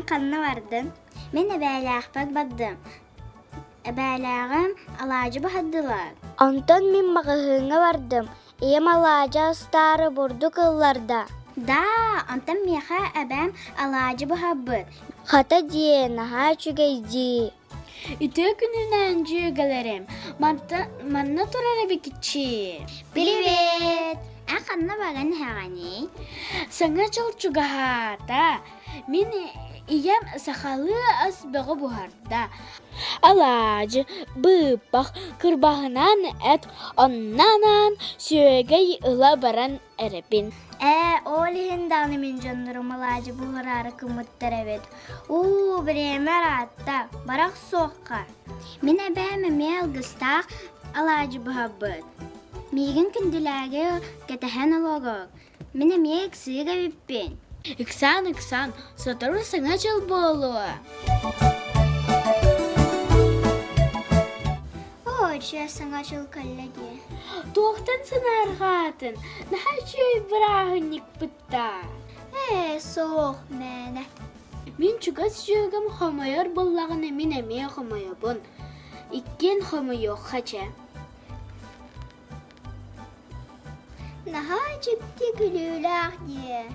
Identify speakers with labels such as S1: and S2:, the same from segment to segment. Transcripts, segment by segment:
S1: ханна бардыҥ? Мин эбээлээхпэр бардым. Эбээлээҕим алаадьы баһардылар. Онтон мин маҕаһыыҥҥа бардым. Ийэм алаадьы астаары бурдук ылларда. Да, онтон миэхэ эбээм алаадьы быһарбыт. Хата диэ, наһаа үчүгэй дии.
S2: Үтүө күнүнэн дьүөгэлэрим, манна турар эбикиччи.
S1: Привет! Эн ханна баран иһэҕиний?
S2: Саҥа дьыл чугаһаата. Мин ийэм сахалыы ас бөҕө буһарда. Алаадьы, быыппах, кырбаһынан эт, оннанан сүөгэй ыла баран эрэбин.
S1: Ээ, ол иһин даҕаны мин дьоннорум алаадьы буһараары гыммыттар эбит. Уу, бириэмэ ыраатта, бара охсуохха. Мин эбээм эмиэ алгыстаах алаадьы буһарбыт. Миигин күндүлээги кэтэһэн олорор. Мин эмиэ ыксыыр эбиппин.
S2: Ыксаан, ыксаан, сотору саҥа дьыл буолуо.
S1: Оо, чэ, саҥа дьыл кэллэ дии.
S2: Туохтан санаарҕаатын? Наһаа үчүгэй бырааһынньыкпытта.
S1: Ээ, суох, мээнэ.
S2: Мин чугас дьүөгэм хомойор буоллаҕына мин эмиэ хомойобун. Иккиэн хомойуохха чэ.
S1: Наһаа дьикти күлүүлээх дии.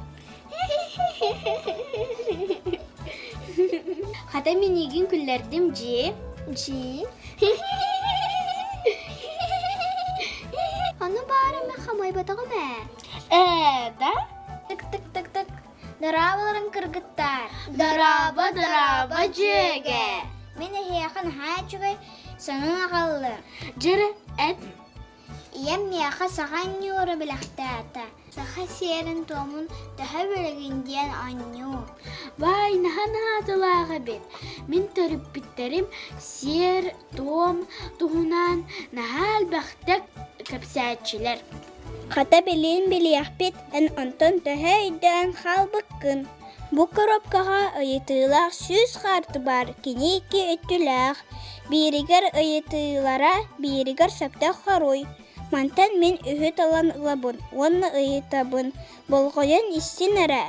S2: Хата минигин күллэрдим дьиэ.
S1: Дьии. Ону баара мен хамайбатаҕым ээ.
S2: Ээ, да?
S1: Тык-тык-тык-тык. Дорооболорун кыргыттар.
S2: Дорообо, дорообо, дьүөгэ.
S1: Мин эһиэхэ наһаа үчүгэй сонун аҕаллым.
S2: Дьэрэ, эт.
S1: Ийэм миэхэ саха анньыыра бэлэхтээтэ. Саха сиэрин-туомун төһө билигин диэн оонньуу.
S2: Баай наһаа наадалаах эбит. Мин төрөппүттэрим сиэр-туом туһунан наһаа элбэхтик кэпсээччилэр.
S1: Хата билин билиэхпит, эн онтон төһө өйдөөн хаалбыккын. Бу коробкаҕа ыйытыылаах 100 хаарты баар, кини икки өттүлээх. Бииригэр ыйытыылара, бииригэр сөптөөх хоруй. Мантан мин үһү талан ылабын уонна ыйытабын, болҕойон истин эрэ.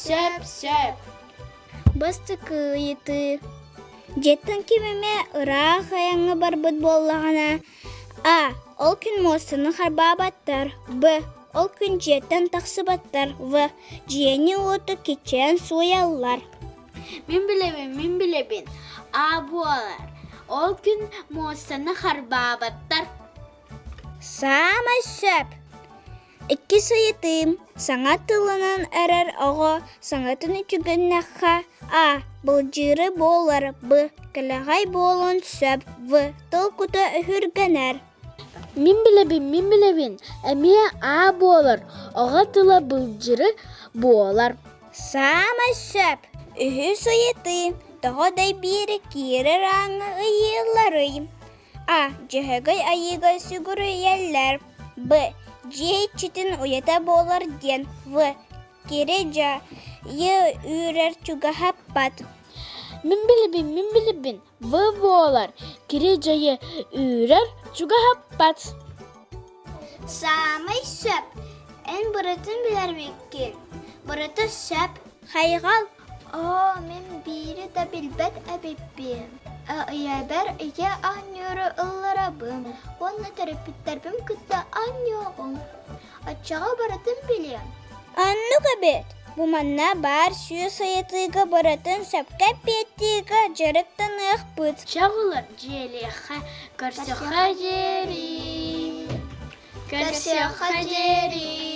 S2: Сөп, сөп.
S1: Бастакы ыйытыы. Дьиэттэн ким эмэ ыраах айаҥҥа барбыт буоллаҕына, А. Ол күн муостаны харбаабаттар. Б. Ол күн дьиэттэн тахсыбаттар. В. Дьиэни-уоту кичэйэн сууйаллар.
S2: Мин билэбин, мин билэбин. А буолар. Ол күн муостаны харбаабаттар.
S1: Саамай сөп. Иккис ыйытыым, саҥа тылынан эрэр оҕо саҥатын үтүгүннэххэ А. Былдьыыры буолар Б. Кэлэҕэй буолуон сөп В. Тыл кута өһүргэнэр
S2: Мин билэбин, мин билэбин, эмиэ А буолар, оҕо тыла былдьыры буолар.
S1: Саамай сөп. Үһүс ыйытыы, тоҕо дэйбиири киирэр ааҥҥа ыйыылларый? А. Дьөһөгөй айыыга сүгүрүйэллэр. Б. Дьиэ иччитин уйата буолар диэн. В. Кири дьайы үүрэр чугаһаппат.
S2: Мин билэбин, мин билэбин, В буолар, кири дьайы үүрэр чугаһаппат.
S1: Саамай сөп. Эн бырытын билэр эбиккин. Бырыты сөп. Хайҕал Оо, мин биири да билбэт эбиппин. Ийэбэр ийэ оонньууру ылларабын уонна төрөппүттэрбин кытта оонньуоҕум. Оччоҕо барытын билиэм. Оннук эбит. Бу манна баар 100 ыйытыыга барытын сөпкө эппиэттииргэ дьарыктаныахпыт.
S2: Чаҕылар дьиэлиэххэ, көрсөххө дьиэри, көрсөххө дьиэри.